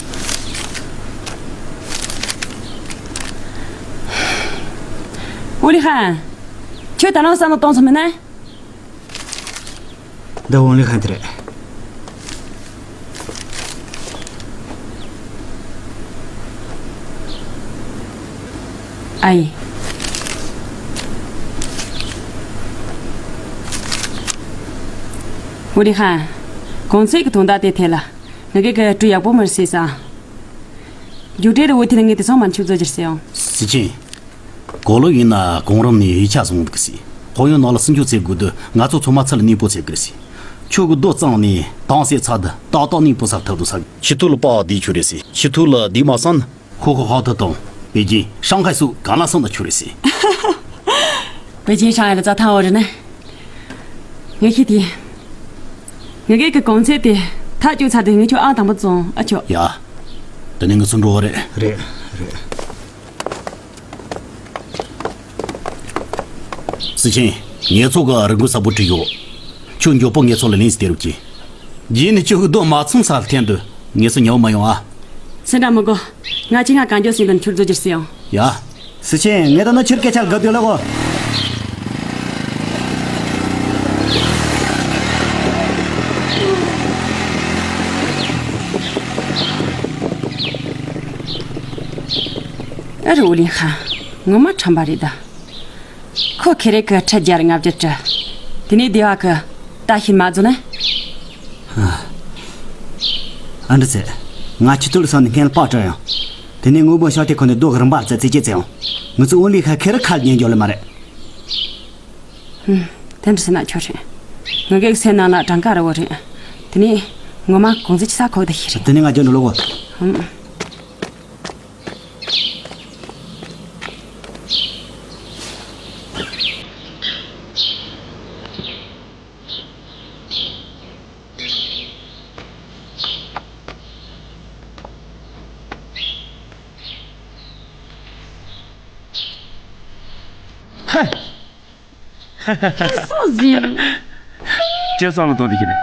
ཨུ་ལི་ཧན། ཁྱོད་ད་ནང་བསམ་བློ་གཏོང་ཚོད་མིན་ན། འདི་ཝང་ལི་ཧན་དེ་རེད། ཨའི། ཝུ་ལི་ཧན། གོང་ཚད་ཀྱི་དོན་དག་དེ་ཐད་ལ་ང་གིས་ཀྱི་གྲོས་ཡག་པོ་མར་བྱས་སོང་། རྒྱུགས་སྤྲོད་རི་བོ་དེ་ལ་ངས་དེ་ཚང་མར་མཆུ་བཟོ་རྒྱུར་ཟེར་ཡོང་། སི་ཆིན། གོ་ལོ་ཡིན་ན་གོང་རིམ་ནས་ཡིག་ཆ་བཟུང་འདུག་སི། ཁོ་ཡང་ནང་ལ་སུན་ཆུ་ཚེ་དགོས་དུས་ང་ཚོ་ཚང་མ་ཚུར་ལ་གནས་སྤོ་ཚེ་དགོས་སི། ཁྱོད་ཀྱི་རྡོ་གཙང་ནས་དྭངས་གསལ་ཚ་དུ་ཏག་ཏག་གནས་སྤོ་ས་ཐུབ་འདུག་ས། ཆུ་ཐུག་ལ་པགས་བསྡུས་ཆུ་རེད་སི། ཆུ་ཐུག་ལ་བསྡུས་མ་སོང་ན། ཁོ་ཁོ་ཧོ་ཐོ་དང་པེ་ཅིན་ཧྲང་ཧའེ་སུ་གང་ལ་སོང་ན་ཆུ་རེད་སི། པེ་ཅིན་ཧྲང་ཧའེ་ལ་རྩྭ་ཐང་འོ་རེད་ན། ངས་ཤེས་དེ། ངས་ཀྱི་གོང་ཚད་དེ་ཐག་གཅོད་ཚར་དུས་ངས་ཁྱོད་ཨང་དང་པོ་བཙོང་ཨ་ཆོག་ཡ། དེ་ནས་ངས་ཚུར་འགྲོ་བ་རེད། རེད་རེད། སི་ཆིན། ངེད་ཚོ་གི་རི་མགོ་གསལ་པོ་བྲིས་ཡོད། ཁྱོད་མགྱོགས་པོ་ངེད་ཚོ་ལ་ལན་ཞིག་སྟེར་རོགས་གྱིས། རྗེས་ནས་ཁྱོད་ཀྱི་རྡོ་མ་ཚང་ས་ལ་འཐེན་དུས་ངེད་ཚོ་ཉལ་བ་མ་ཡོང་ཨ། སེམས་ཁྲལ་མི་དགོས། ང་ཆེད་མངགས་གང་མགྱོགས་ཟིན་དུས་ཁྱོད་བཟོ་རྒྱུར་ཟེར་ཡོང་། ཡ། སི་ཆིན། ངས་ད་ནི་ཁྱོད་སྐད་ཆ་དགའ་སྡོད་ལ་གོ། ཨ་རི་ཨུ་ལི་ཧ། ངོ་མ་ཁྲམ་པ་རེད་ད། ཁོ་ཁེ་རེ་གི་ཁྲི་བརྒྱ་ལྔ་བརྒྱ་སྤྲད། དེ་ནས་སྡེ་བ་གི་ད་ཤིན་མ་རྫོགས་ན། ཨ་འདྲ་ཚེ། ང་ཆུ་ཐུག་ལ་སོང་ནས་སྔན་ལ་པགས་སྤྲད་ཡོང་། དེ་ནས་དངོས་པོ་ཤོག་དེ་ཁོ་ནས་རྡོ་གི་རིན་པ་རྩ་རྩིས་བྱེད་ཚེ་ཡོང་། ང་ཚོ་ཨོ་ལི་ཁ་ཁེ་རེ་ཁ་ལ་ཉན་རྒྱུ་ལ་མ་རེད། ཧུམ། དེ་འདྲ་ཟེར་ན་ཆོག་རེད། ང་གི་སེམས་ནང་ལ་གྲངས་ཀ་ར་བོ་རེད། དེ་ནས་ངོ་མ་གོང་ཚད་ཆེ་ས་ཁོག་ད་ཤི་རེད། དེ་ནས་ང་རྒྱབ་འགྲོ་ལོ་གོ། ཧུམ། ཧེ། སོ་ཟིན། ཅི་བསམ་བློ་གཏོང་དེ་ཁྱེར།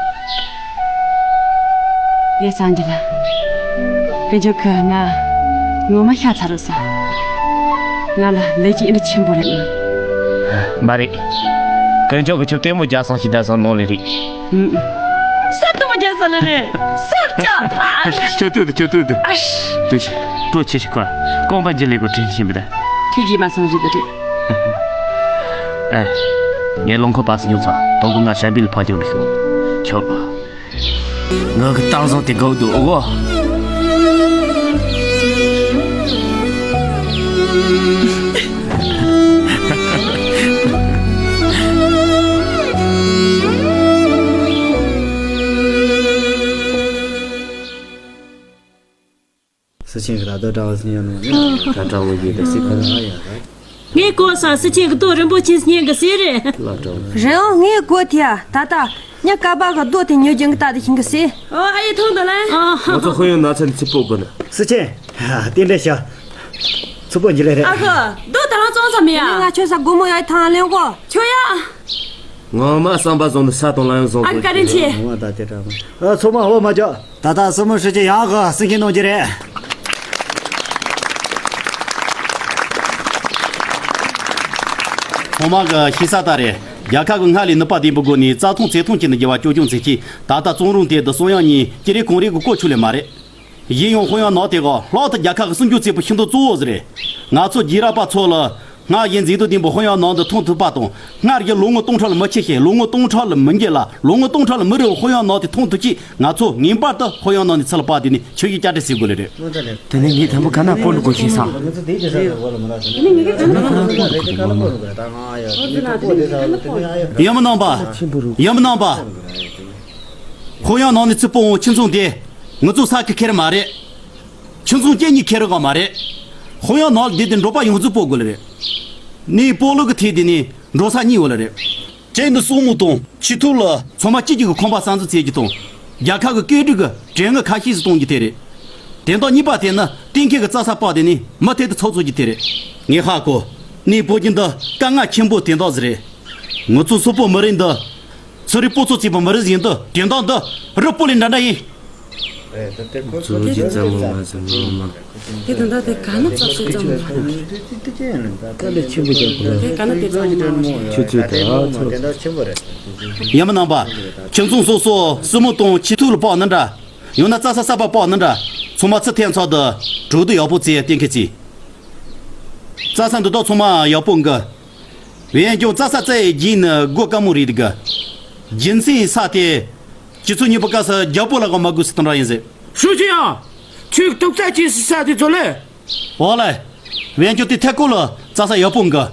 ཡ་སངས་རྒྱས་ལ། དཀོན་མཆོག་གིས་ང་ངོ་མ་ཤ་ཚ་རུ་ས། ང་ལ་ལས་ཀྱི་ཨེ་འདྲ་ཆེན་པོ་རེད། མ་རེད། དཀོན་མཆོག་གིས་ཁྱོད་ལྟད་མོ་རྒྱག་སོང་ཞིག་བསྡད་སོང་ནོ་ལེ་རེད། ཧུམ། ས་ལྟད་མོ་རྒྱག་སོང་ལེ་རེད། ས་ཆ། ཁྱོད་ལྟོས་དེ་ཁྱོད་ལྟོས་དེ། ཨ་ཤ། ལྟོས་ཤིག་སྤྲོ་ཆེ་ཞིག་ཁོ། རྐང་པ་འཇིལ་ལེ་གོ་དྲན་ཤིང་བུ་ད། ཁྱོད་ཀྱིས་མ་སོང་རེད་ད་རེད། ཨེ། ངས་རླངས་འཁོར་པ་སི་ཉོ་ཚར། དང་པོ་ང་ཞབས་པའི་ལ་ཕར་རྒྱག་ནས་ཤོག་ཆོག་པ། ང་གི་གཏམ་བཟང་དེ་དགའ་འདུག་ཨོ། སི་ཆེན་གྱི་ད་ལྟ་གྲྭ་བ་སི་ཉོ་ནོ་ནི་ད་གྲྭ་བ་ཡིན་ད་སི་ཁ་ལ་ཡ་ད། ངས་གོ་ས་སི་ཆེན་གྱི་རྡོ་རིན་པོ་ཆེ་སྙིང་གི་ཟེར་རེད། ལ་གྲྭ་བ། རེད་འོང་། ངས་གོ་ཐེ་ད་ད་ཉ་ཀ་པ་གི་རྡོ་དེ་ཉོ་རྒྱུ་གི་ད་དེ་ཤིང་གི་ཟེར། ཨོ་ཨ་ཡེ་ཐོང་ད་ལ། ང་ཚོ་ཧོ་ཡོང་ན་ཚན་ཚིག་པོ་དགོ་ན། སི་ཆེན། དེ་འདྲ་ཤ། ཚུགས་པོ་འཇི་ལེ་རེད། ཨ་ཁུ། རྡོ་ད་རང་བཙོང་ས་མི་ཡ། ང་ཆོས་ས་སྒོ་མོ་ཡ་ཐང་ལེན་གོ། ཆོ་ཡ། ངོ་མ་བསམ་པ་བཟང་ནི་ས་དང་ལ་ཡང་བཟང་ཨ་ཁུ་བཀའ་དྲིན་ཆེ། ངོ་མ་ད་དེ་དྲག་མ། ཨ་ཚོ་མ་འོ་མ་ཅོ། ད་ལྟ་སྲུ་མོ་ཧྲི་ཅི་ཡང་གི་སེང་གེ་གནང་རྒྱུ་རེད། ཚང་མ་གི་ཤེས་ས་ད་རེད། རྒྱལ་ཁབ་ཀྱི་སྔར་ལས་ནུས་པ་ལྡན་པའི་སྒོ་ནས་རྩྭ་ཐང་བཙོན་ཐང་བྱས་ནས་རྒྱལ་བ་སྐྱོང་སྐྱོང་མཛད་ཀྱིས། ད་ལྟ་བཙོན་རུམ་དེ་དུ་གསང་ཡང་གཉིས་ཀྱི་རེ་གོང་རེ་གི་བཀོལ་ཆོག་ལས་མ་རེད། གཞན་ཡང་ཧོ་ཡང་ནང་དེ་ག་ལྷག་ཏུ་རྒྱལ་ཁབ་ཀྱི་སྲུང་སྐྱོབ་བྱེད་པའི་ཤིན་ཏུ་གཙོ་བོ་ཟིག་རེད། ང་ཚོ་རྒྱུས་རབས་པ་ཚོ་ལ་སྔར་བཞིན་མཛེས་སྡུག་ལྡན་པའི་ཧོ་ཡང་ནང་དུ་ཐོན་ཐུབ་པ་དང་། སྔར་གྱི་ལོ་ངོ་སྟོང་ཕྲག་ལ་མི་ཆད་ཞིང་། ལོ་ངོ་སྟོང་ཕྲག་ལ་མི་འགྱུར་ལ། ལོ་ངོ་སྟོང་ཕྲག་ལ་མི་རུལ་བའི་ཧོ་ཡང་ནང་དེ་མཐོང་ཐུབ་ཆེད། ང་ཚོ་ངེས་པར་དུ་ཧོ་ཡང་ནང་ནས་ཚུར་ལ་པ་དེ་ནས་ཆོས་ཀྱི་བཅའ་ཁྲིམས་ཟེར་དགོས་ལེ་རེད། དེ་ནས་ངས་དང་པོ་ག་ན་སྤོ་འགྲོ་དགོས་ཤེས་སམ། ཡུམ་གནང་པ། ཡུམ་གནང་པ། ཧོ་ཡང་ནང་ནས་ཚུར་སྤོ་འོང་། ཁྱིམ་ཚང་དེ་ང་ཚོ་ས་ཁུལ་ཁེར་མ་རེད། ཁྱིམ་ཚང་གཅིག་གཉིས་ཁེར་གང་མ་རེད། ཧོ་ཡང་ནང་ལ་བསྡད་དེ་འབྲོག་པ་ཡོངས་རྫོགས་སྤོ་དགོས་ལེ་རེད། ནས་སྤོ་ལོ་གི་ཐད་དེ་ནས་འབྲོག་ས་གཉིས་ཡོད་ལེ་རེད། གཅིག་ནི་སྲུ་མོ་དང་ཆེ་ཐུབ་ལ། ཚང་མ་གཅིག་གྱུར་གྱི་ཁང་པ་གསར་འཛུགས་བྱེད་རྒྱུ་དང་། རྒྱལ་ཁབ་ཀྱི་སྐད་སྒྲིག་གི་གྲོན་དངུལ་ཁ་ཤས་ཤིག་གཏོང་རྒྱུ་དེ་རེད། དོན་དག་གཉིས་པ་དེ་ནི་གཏན་འཁེལ་གྱི་རྩྭ་ས་པ་དེ་ནས་མུ་མཐུད་དུ་ཚགས་ཚུད་རྒྱུ་དེ་རེད། ངས་ཧ་གོ། གནས་སྤོ་རྒྱུ་འདི་དཀའ་ངལ་ཆེན་པོ་དོན་དག་ཟིག་རེད། ངུ་ཚོ་སོག་པོ་མི་རིགས་འདི། ཚུ་རི་སྤོ་ཚོ་བྱས་པ་མི་རིགས་ཟིག་ཡིན་དུས་དོན་དག་འདི་རི་སྤོ་ལས་འདྲ་འདྲ་ཡིན། རྫོགས་ཀྱི་རྩ་མོ་མ་ཟིན་མོ་མ། དེ་དོན་དག་དེ་ག་ན་རྩ་ཤོག་ཙམ་མ་རེད། དཀའ་ལས་ཆེན་པོ་རྒྱག་དགོས་ལ། དེ་ག་ན་དེ་ཙམ་མ་རེད། ཁྱོད་ཚོས་ད་ཨ་ཚོ། ཡ་མི་ནང་པ། ཁྱིམ་ཚང་སོ་སོ་སྲུ་མོ་དང་ཆེ་ཐུབ་ལ་དཔག་ན་འདྲ། ཡང་ན་རྩྭ་ས་གསར་པ་དཔག་ན་འདྲ། ཚང་མ་ཚུར་ཐད་ཚར་དུས་གྲོས་བསྡུར་ཡག་པོ་བྱས་གཏན་འཁེལ་བྱས། རྩྭ་ས་འདི་དག་ཚང་མ་ཡག་པོ་འགི། འོན་ཀྱང་རྩྭ་ས་རྩ་ཡི་རྒྱུན་ནི་སྒོ་དཀའ་མོ་རེད་འདུག་གི། རྒྱུ་མཚན་ས་དེ། སྤྱི་ཚོགས་རྙིང་པ་སྐབས་སུ་རྒྱལ་པོ་ལ་གང་མ་དགོས་སུ་གཏོང་ར་ཡིན་ཟེར། ཧྲུའུ་ཅི་ཡང་། ཁྱོད་ཀྱི་དུག་རྩྭ་སྐྱེས་སའི་ས་དེ་ཚོ་ལས། འོ་ལེ། འོན་ཀྱང་དེ་ཐད་ཀོ་ལ་རྩྭ་ས་ཡག་པོ་འགི།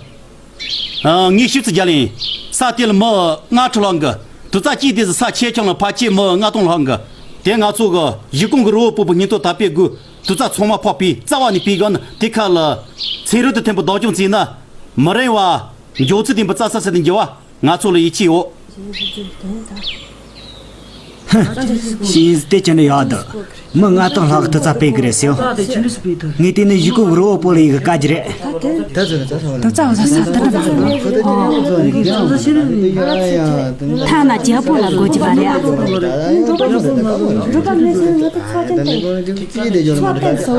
ཨ། ངས་ཞིབ་ཙམ་རྒྱག་ལེ་ཡིན། ས་དེ་ལ་མི་ལྔ་ཁྲི་ལྷག་འགི། དུག་རྩྭ་སྐྱེས་དེ་ས་ཆེ་ཆུང་ལ་ཕལ་ཆེར་མི་ལྔ་སྟོང་ལྷག་འགི། དེ་ང་ཚོ་གི་གཞིས་ཁོངས་ཀྱི་རི་བོ་སྤོ་བོ་སྙིང་སྟོབས་དར་སྤེལ་དགོས། དུག་རྩྭ་ཚང་མ་ཕོག་པའི་རྩ་བ་ནས་སྤེལ་དགོས་ན་དེ་ཁ་ལ་ཚན་རིག་དང་མཐུན་པའི་བདག་སྐྱོང་བྱས་ན་མི་རིང་བ་མགྱོགས་ཚད་ལྡན་པའི་རྩྭ་ས་ཟེར་དུ་འགྱུར་བ་ང་ཚོ་ལ་ཡིད་ཆེས་ཡོད། ཤེས་ཡོན་དེ་ཅི་འདྲ་ཡག་འདུག་མི་ལྔ་སྟོང་ལྷག་གི་དུག་རྩྭ་སྤེལ་གི་རེད་ཟེར། ངས་བལྟས་ན་གཞིས་ཁོངས་ཀྱི་རི་བོ་སྤོ་ལ་ཡི་གི་བཀའ་རྒྱུ་རེད། དུག་རྩྭ་འོ་ས་ས་དུ་ནི་མ་ཐ་ན་རྒྱལ་པོ་ལ་དགོས་ཀྱི་མ་རེད།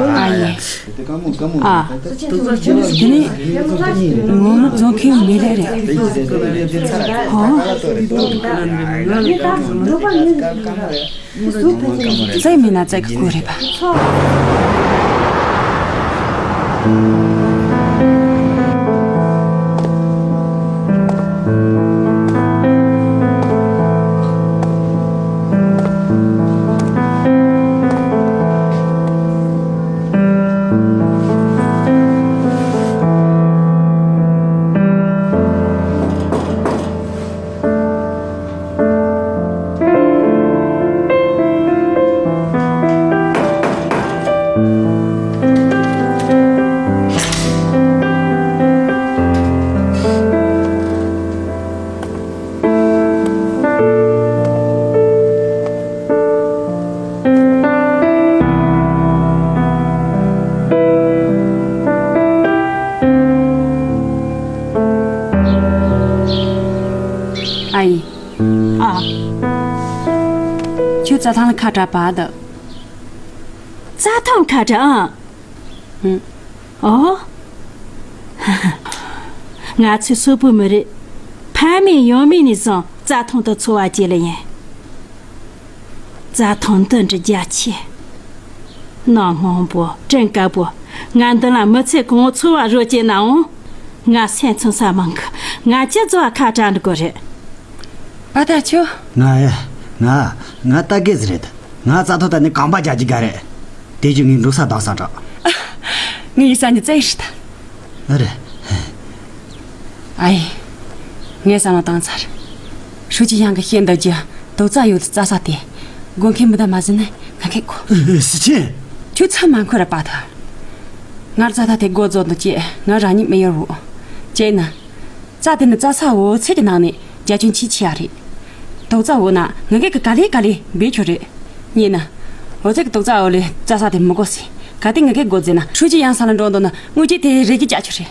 ཨ་ཡེ། ཨ། དེ་ནི་ངོ་མ་རྫོང་ཁའི་མི་རེད་རེད། ཧོ། རྩེ་མིན་ན་རྩེ་གི་སྐོར་རེད་པ། ཨ་ཡེ། ཨ། ཁྱོད་རྩྭ་ཐང་ལ་ཁ་གྲག་པ་འདུག་རྩྭ་ཐང་ཁ་གྲག་ཨང་། ཨོ། ང་ཚོའི་སོག་པོའི་མི་རིགས་ཕ་མེས་ཡང་མེས་ནས་བཟུང་རྩྭ་ཐང་དུ་འཚོ་བ་སྐྱེལ་ལེ་ཡིན། རྩྭ་ཐང་འདི་འདྲ་རྒྱ་ཆེ། གནམ་སྔོན་པོ་སྤྲིན་དཀར་པོ། ང་འདི་ལ་མི་ཚེ་གང་བོ་འཚོ་བ་རོལ་སྐྱེལ་ནའང་། ང་སེམས་ཚིམ་ས་མང་གི། ང་ཅི་ཙོ་བ་ཁ་གྲག་འགྲོ་གི་རེད། པ་ད་ཆོ། ང་ཡ། ང་། ང་ད་གེ་ཟི་རེད། ང་རྩྭ་ཐོག་ད་ནི་གང་པ་རྒྱག་གི་ག་རེད། དེ་བཞིན་ངའི་འགྲོ་ས་དང་ས་འདྲ། ངའི་ས་ནི་བཙལ་ཧྲི་ད། ཨ་རེད། ཨ་ཡེ། ངས་བསམ་བློ་བཏང་ཚར། ཧྲུའུ་ཅི་ཡང་གི་ཤེས་འདོད་རྒྱུ་དོ་རྩ་ཡོད་རྩྭ་ས་དེ། དགོན་མཁན་མི་ད་མ་ཟིན་ན་ང་ཁེ་གོ། ཨེ། ཨེ། སི་ཆེན། ཁྱོད་ཚ་མ་འཁོར་ར་པ་ད། ང་རྩྭ་ཐ་དེ་སྒོ་རྫོགས་འདུག་ཅེས་ང་རང་ཉིད་མི་ཡོར་བོ། ཅེ་ན། རྩྭ་དེ་ནི་རྩྭ་ས་འོ་ཚད་ཀྱི་ནང་ནས་རྒྱ་ཁྱོན་ཆེས་ཆེ་ཡ་རེད། དོག་རྩྭ་འོ་ན་ང་གེ་གི་ག་ལེ་ག་ལེ་འབེལ་ཆོག་རེད། ཉེ་ན། འོ་ཚད་ཀྱི་དོག་རྩྭ་འོ་ལས་རྩྭ་ས་དེ་མི་གོ་སྲིད། ག་དེ་ང་གེ་སྒོ་རྫས་ན་ཧྲུའུ་ཅི་ཡང་ས་ལ་འགྲོ་འདོད་ན་དངུལ་ཅི་དེ་རེ་གི་རྒྱ་ཆོག་རེད།